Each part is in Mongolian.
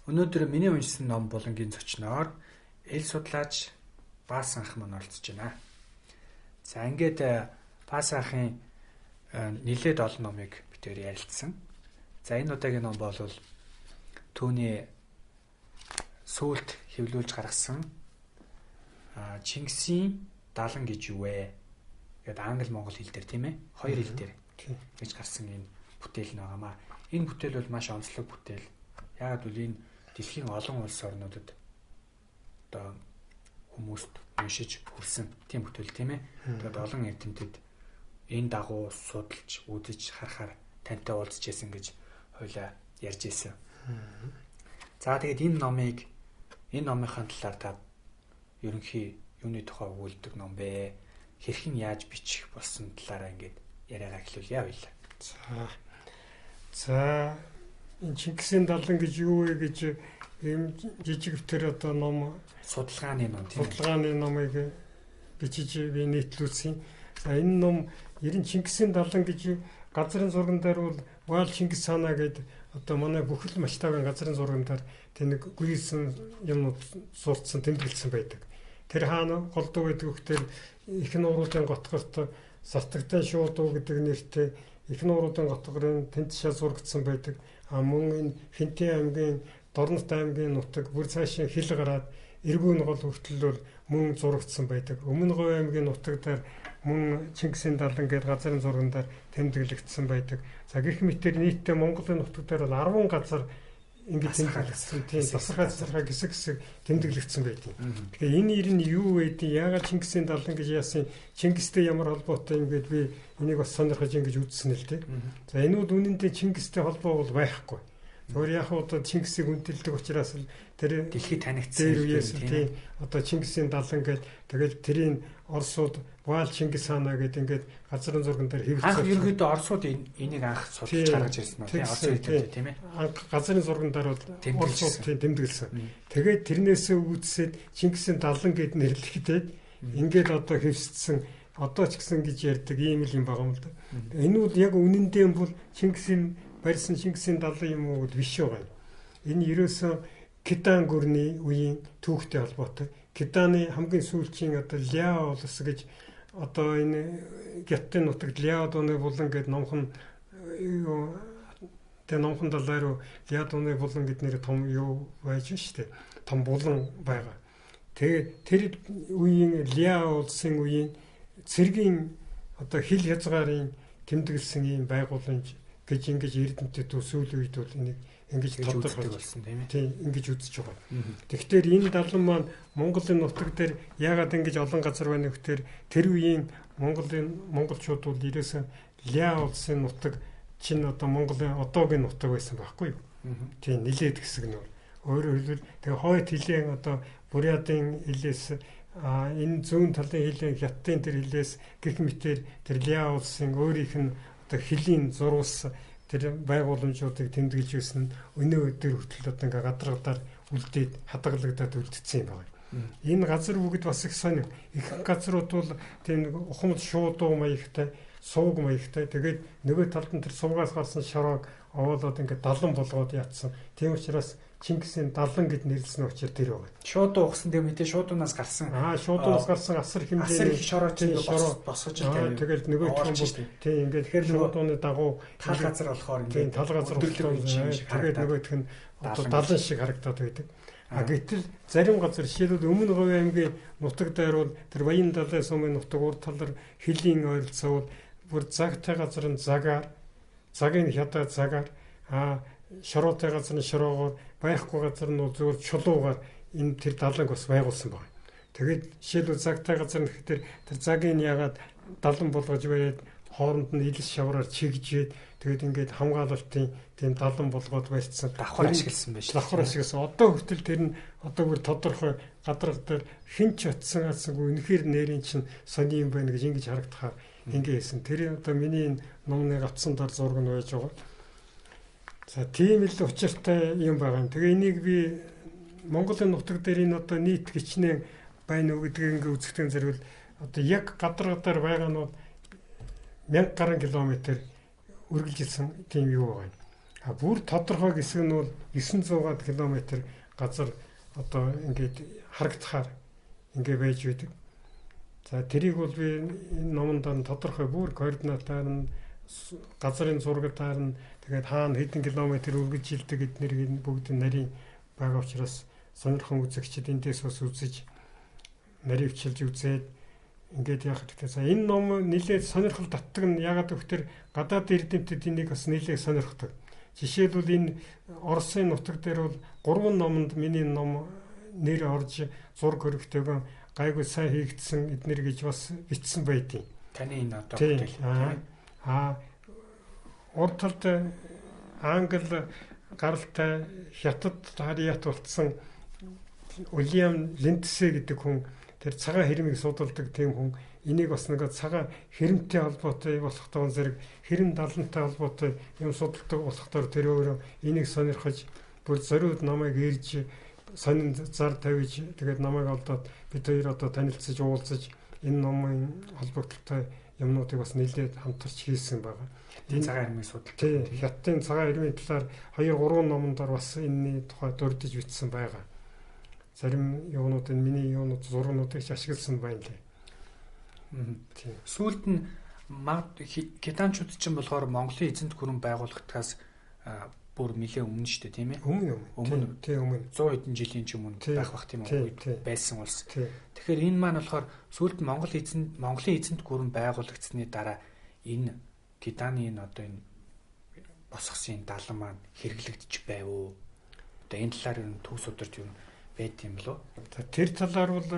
Өнөөдөр миний уншсан ном булангийн зочноор эл судлаач Баасан ах маань оролцож байна. За ингээд Баасан ахын нэлээд олон номыг бид хоёр ярилцсан. За энэ удаагийн ном бол түүний сүүлд хэвлүүлж гаргасан Чингисийн далан гэж юу вэ? Гээд англи монгол хэл дээр тийм ээ? Хоёр хэл дээр гэж гарсан энэ бүтээл нь байгаамаа. Энэ бүтээл бол маш онцлог бүтээл. Яагаад гэвэл энэ дэлхийн олон улс орнуудад одоо хүмүүст уншиж хүрсэн тийм бүтээл тийм ээ. Тэгээд олон эрдэмтэд энэ дагуу судалж, үзэж, харахаар тантай уулзч байсан гэж хоёлаа ярьж ирсэн. За тэгээд энэ номыг энэ номынхаа талаар та ерөнхий юуны тухай өгүүлдэг ном бэ? Хэрхэн яаж бичих болсон талаараа ингээд яриагаа эхлүүлье хоёлаа. За энэ Чингисийн далан гэж юу вэ гэж ийм жижиг төр одоо ном судалгааны ном тийм ээ. Судалгааны номыг бичиж би нийтлүүлсэн. За энэ ном ер нь Чингисийн далан гэж газрын зурган дээр бол Ваал Чингис хаана гэдэг одоо манай бүхэл масштабын газрын зурган дээр тэр нэг гүйсэн юмнууд сурцсан тэмдэглэсэн байдаг. Тэр хаана голдуу гэдэг үгээр их нууруудын готгорт сартагтай шуудуу гэдэг нэртэй их нууруудын готгорын тэнд шал зурагдсан байдаг. А мөн энэ Хинтээ аймгийн Дорнот аймгийн нутаг бүр цаашаа хил гараад эргүүн гол хүртэл бол мөн зурагдсан байдаг. Өмнө Говь аймгийн нутаг дээр мөн Чингисийн далан гэдэг газрын зурган дээр тэмдэглэгдсэн байдаг. За гэх мэтэр нийтдээ Монголын нутаг дээр бол 10 газар ингэж тэмдэглэгдсэн. Тийм тасархай хэсэг хэсэг тэмдэглэгдсэн байдаг. Тэгэхээр энэ нэр нь юу вэ? Яагаад Чингисийн далан гэж яасан? Чингистэй ямар холбоотой юм гээд би энийг бас сонирхож ингэж үзсэн л дээ. За энэ бол үнэндээ Чингистэй холбоо бол байхгүй. Зөвхөн яг одоо Чингисийг хүндэлдэг учраас л тэр дэлхийд танигдсан үеэс тийм одоо Чингисийн далан гэж тэгэл тэрийн Оросууд Ваал Чингис хаана гэдэг ингээд газрын зурган дээр хэвлэсэн. Анх ерөнхийдөө Оросууд энийг анх судалж гаргаж ирсэн нь тийм Орос эрдэмтдүүд тийм ээ. Анх газрын зурган дээр бол Оросууд тийм тэмдэглэсэн. Тэгээд тэрнээсээ үүдсээд Чингисийн далан гэд нэрлэгдээд ингээд одоо хэвсдсэн одоо ч гэсэн гэж ярьдаг ийм л юм байгаа юм л да. Энэ бол яг үнэндээ бол Чингисийн барьсан Чингисийн далан юм уу биш байгаа юм. Энэ ерөөсөө Кидан гүрний үеийн түүхтэй холбоотой. Киданы хамгийн сүүлчийн одоо Ляо улс гэж одоо энэ Гятын нутагт Ляо дууны булан гэдэг номхон юу тэ номхон далай руу Ляо дууны булан гэдэг нэр том юу байж штэ. Том булан байгаа. Тэгээ тэр үеийн Ляо улсын үеийн цэргийн одоо хил хязгаарын тэмдэглэсэн ийм байгууламж гэж ингэж эрдэмтэд сүүлийн үед бол энийг ингэж тодорхойлж болсон тийм ээ. Тийм ингэж үзэж байгаа. Тэгэхээр энэ далан маань Монголын нутаг дээр яагаад ингэж олон газар байна гэхээр тэр үеийн Монголын монголчууд бол ерөөсөн Ляо улсын нутаг чинь одоо Монголын одоогийн нутаг байсан байхгүй юу? Тийм нилээд хэсэг нь. Өөрөөр хэлбэл тэгээ хойд хилийн одоо Бурятын хилээс энэ зүүн талын хилийн Хятадын тэр хилээс гэх мэтэр тэр Ляо улсын өөрийнх нь одоо хөлийн зурвас тэр байгууламжуудыг тэмдэглэж байсан өнөө өдөр хүртэл одоо ингээ гадаргадаар үлдээд хадгалагдаад үлдсэн юм байна. Энэ газар бүгд бас их сонир. Их газрууд бол тийм нэг ухамд шуудуу маягтай, сувг маягтай. Тэгээд нөгөө талд нь тэр сувгаас гарсан шороог овоолоод ингээ далан болгоод ятсан. Тийм учраас Чингисийн далан гэд нэрлсэн учраас тэр байгаа. Шуудуу ухсан тэг мэдээ шуудуунаас гарсан. Шуудуунаас гарсан асар хэмжээний асар их шороо чинь босгож тавь. Тэгэл нөгөө юм тийм ингээд тэгэхээр шуудууны дагуу тал газар болохоор ингээд тал газар болохоор тэгээд нөгөөх нь одоо далан шиг харагдаад байдаг. А гэтэл зарим газар жишээлбэл Өмнө Говь аймгийн нутаг дээр бол тэр Баян далай сумын нутаг урд талаар хөлийн ойролцоо бол бүр загтай газар нь загаар, загын хядаа загаар, шороотой газар нь шороогоор, байхгүй газар нь бол зөвхөн чулуугаар энэ тэр даланг бас байгуулсан байна. Тэгээд жишээлбэл загтай газар нь гэхээр тэр загыг яагаад далан болгож бариад хооронд нь илс шавраар чигжээд тэгээд ингээд хамгаалалтын тийм далан болгоод барьсан. Давхар ашигласан байж. Давхар ашигласан. Одоо хүртэл тэр нь одоо бүр тодорхой гадраг дээр хэн ч очсон атсангүй үнэхээр нэрийн чинь сони юм байна гэж ингэж харагдахаар ингэ хийсэн. Тэр одоо миний энэ номны гавцсан дор зураг нь байж байгаа. За тийм л учиртай юм байгаа юм. Тэгээ энийг би Монголын нутаг дээр энэ одоо нийт хичнээн байна уу гэдгийг ингээ үзэхдээ зэрэгэл одоо яг гадар байгаа нь бол 1000 гаруй километр үргэлжилсэн тийм юу байгаа юм. А бүр тодорхой хэсэг нь бол 900 км газар одоо ингээд харагдахаар ингээ байж байдаг. За тэрийг бол би энэ номонд тодорхой бүр координатаар нь газрын зургатаар нь тэгээд хаана хэдэн километр үргэлжилдэг эднэр энэ бүгд нарийн байгаа учраас сонирхон үзэгчид эндээс бас үзэж наривчилж үзээд ингээд яах хэрэгтэй. За энэ ном нэлээд сонирхол татдаг нь ягаад гэвэл гадаад эрдэмтэд энийг бас нэлээд сонирхдаг. Жишээлбэл энэ Оросын нутаг дээр бол 3 номонд миний ном нэр орж зураг хөрөгтэйгөө гайгүй сайн хийгдсэн эднэр гэж бас бичсэн байдیں۔ Таны энэ одоо бүтээл тийм. Аа урд талд англи гаралтай хятад харьяат болцсон Уильям Линдсе гэдэг хүн тэр цагаан хэрмийг судалдаг тийм хүн энийг бас нэг цагаан хэрэмтэй холбоотой болохтой зэрэг хэрэм далантай холбоотой юм судалдаг болохоор тэр өөрөө энийг сонирхож бүр зориуд намайг ирж сонин зар тавьж тэгээд намайг олдоод бид хоёр одоо танилцаж уулзаж энэ номын холбогдлолтой юмнуудыг бас нэлээд хамтарч хийсэн байгаа. Энэ цагаан хэрмийг судалдаг. Тийм, хятадын цагаан хэрмийн талаар 2 3 номондор бас энэний тухай дурдж бичсэн байгаа. Зарим юунууд энэ миний юунууд зургнуудыг ч ашигласан байна лээ. Тийм. Сүүлд нь киданчууд чинь болохоор Монголын эзэнт гүрэн байгуулагдахаас бүр нэлээд өмнө шүү дээ, тийм ээ? Өмнө. Тийм, өмнө. 100 хэдэн жилийн ч өмнө байх бах тийм үед байсан улс. Тэгэхээр энэ маань болохоор сүүлд Монголын эзэнт гүрэн байгуулагдсаны дараа энэ Киданы энэ одоо энэ босгосон далан маань хэрэглэгдэж байв уу? Одоо энэ талаар ер нь төв сударч юм байд юм болов уу? Тэр талаар бол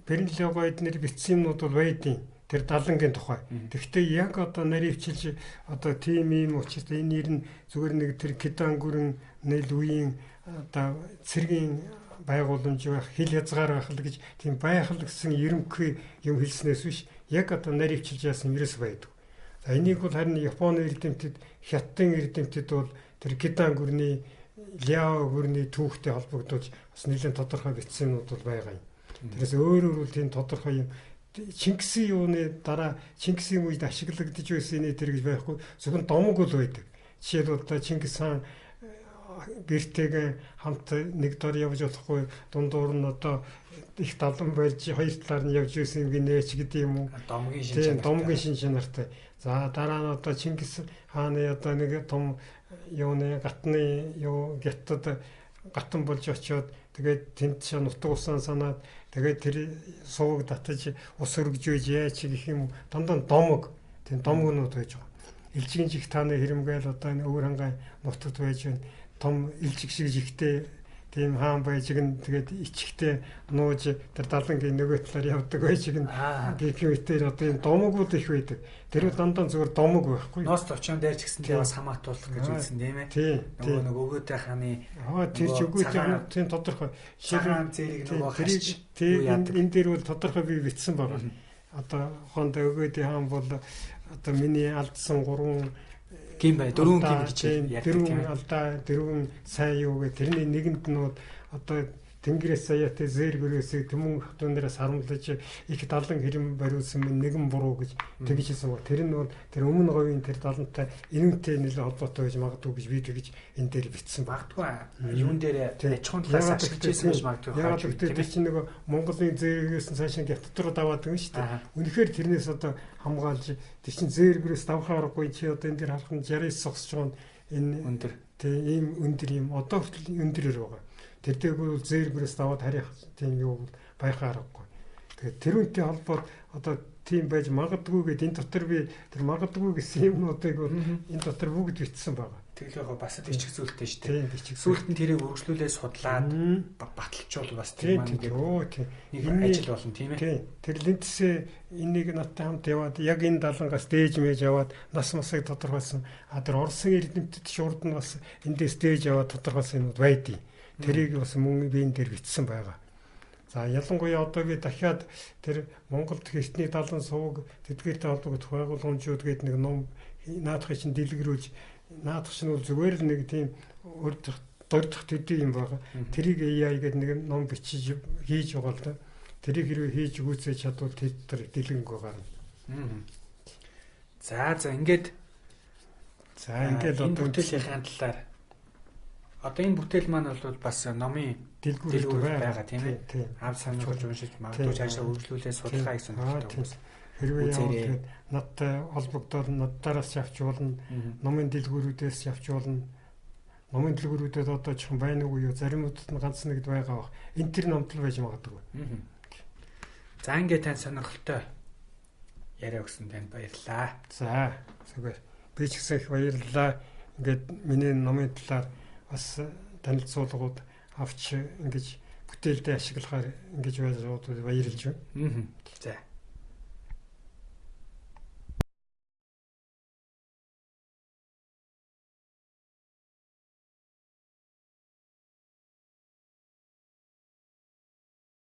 Бернлого эднэр бичсэн юмнууд бол байдیں۔ Тэр далангийн тухай. Тэгэхдээ яг одоо наривчилж одоо тийм юм учиртай энэ нэр нь зүгээр нэг тэр Кидан гүрэн нэл үеийн одоо цэргийн байгууламж байх, хил хязгаар байх л гэж тийм байх л гэсэн ерөнхий юм хэлснээс биш яг одоо наривчилж яасан ерөөс байдаг. За энийг бол харин Японы эрдэмтэд, Хятадын эрдэмтэд бол тэр Кидан гүрний, Ляо гүрний түүхтэй холбогдуулж бас нэлээд тодорхой бичсэн юмнууд бол байгаа юм. Тэрээс өөр өөр тийм тодорхой юм Чингисийн юуны дараа Чингисийн үед ашиглагдаж байсан энэ тэр гэж байхгүй зөвхөн домог бол байдаг. Жишээлбэл одоо Чингис хаан гэртэйгээ хамт нэг дор явж болохгүй дундуур нь одоо их далан барьж хоёр талаар нь явж байсан юм гинэ ч гэдэг юм уу. Домгийн шин чанартай. Домгийн шин чанартай. За дараа нь одоо Чингис хааны одоо нэг том юуны гатны юу гятад гатан болж очиод тэгээд тэнд шаа нутаг усаан санаад тэгээд тэр суваг татаж ус өргөж байж яач гэх юм дандаа домог тийм домгнууд байж байгаа. Илжгийн жих тааны хэрэмгээл одоо энэ өвөр хангай нутагт байж байна. Том илжиг шиг жихтэй тийм хаан байж гэн тэгээд ичхтэй нууж тэр далангийн нөгөө талаар явдаг байж гэн гэх мэтээр одоо энэ домогууд их байдаг. Тэр бол дандаа зүгээр домог байхгүй. Ноос товчон дээр ч гэсэн бас хамаатуулах гэж үзсэн тийм ээ. Нөгөө нэг өгөөтэй хааны тэр ч өгөөтэй хааны тийм тодорхой шилэн зэрэг нөгөө харч энэ дээр бол тодорхой би бичсэн байгаа. Одоо хонд өгөөтэй хаан бол одоо миний алдсан 3 гин бай дөрвөн гин гэж ярьдаг тийм алдаа дөрвөн сайн юу гэх тэрний нэгэнд нь одоо Тэнгэрээс саяатай зээр гөрөөсөө түмэн хотооноос харамлаж их далан хэрэм бариулсан минь нэгэн буруу гэж тэгж хэлсэн ба тэр нь бол тэр өмнө говийн тэр далантай энүүнтэй нэлээд холбоотой гэж магадгүй гэж би тэгж энэ дээр бичсэн. Магадгүй юун дээр аж ахуйн талаас ашиглаж байсан гэж магадгүй. Яг л тэр чинь нөгөө Монголын зээргээс нь цаашаа хятад руу даваад байгаа шүү дээ. Үнэхээр тэрнээс одоо хамгаалж тэр чинь зээр гөрөөс давхаа аргагүй чи одоо энэ дээр харах нь 69 согсож байгаа нь энэ өндөр. Тий, ийм өндөр юм одоо хүртэл өндөрөөр байгаа. Тэр дээгүүр зээр гөрөөс даваад харих тийм юу байх аргагүй. Тэгээд тэрүүнтэй холбоод одоо тийм байж магадгүй гэд энэ дотор би тэр магадгүй гэсэн юмнуудыг бол энэ дотор бүгд бичсэн байгаа. Тэгэл яг бас бичих зүйлтэй шүү дээ. Тийм бичих. Сүүлд нь тэрийг үргэлжлүүлээ судлаад баталчвал бас тэр маань нэг ажил болно тийм ээ. Тийм. Тэр линтсээ энийг надтай хамт яваад яг энэ далангаас дээж мэж яваад нас масыг тодорхойлсон. А тэр Оросын эрдэмтэд шуурд нь бас эндээс дээж яваад тодорхойлсон юмуд байдیں۔ Тэрийг бас мөн би энэ дээр бичсэн байгаа. За ялангуяа одоо би дахиад тэр Монголд эртний далан сувг тэдгээртэй холбогдох байгууламжууд гэдэг нэг ном наадахыг чинь дэлгэрүүлж наадах чинь бол зүгээр л нэг тийм урдах дурдах төдий юм байгаа. Тэрийг AI гэдэг нэг ном бичиж хийж байгаа л да. Тэрийг хэрвээ хийж гүйцээж чадвал тэр дотор дэлгэнгүй гарна. За за ингээд За ингээд одоо бүтээлийн талаар одоо энэ бүтээл маань бол бас номын дэлгүүр байгаа тийм ээ. Ав сонирхож уншиж магадгүй цаашаа үргэлжлүүлээ судалгаа хийх сонирхолтой хүмүүс. Хэрвээ яавал тэгээд надтай холбогдоод надтаараас явж болно. Номын дэлгүүрүүдээс явж болно. Номын дэлгүүрүүдэд одоо чихэн байна уу юу зарим удад нь ганц нэгд байгаа бах. Энэ тэр номд л байж магадгүй. За ингээд тань сонирхолтой яриа өгсөн танд баярлалаа. За зүгээр. Би ч гэсэн их баярлалаа. Ингээд миний номын талаар бас танилцуулгууд авч ингэж бүтээлдээ ашиглахаар ингэж байж баярлж байна. За.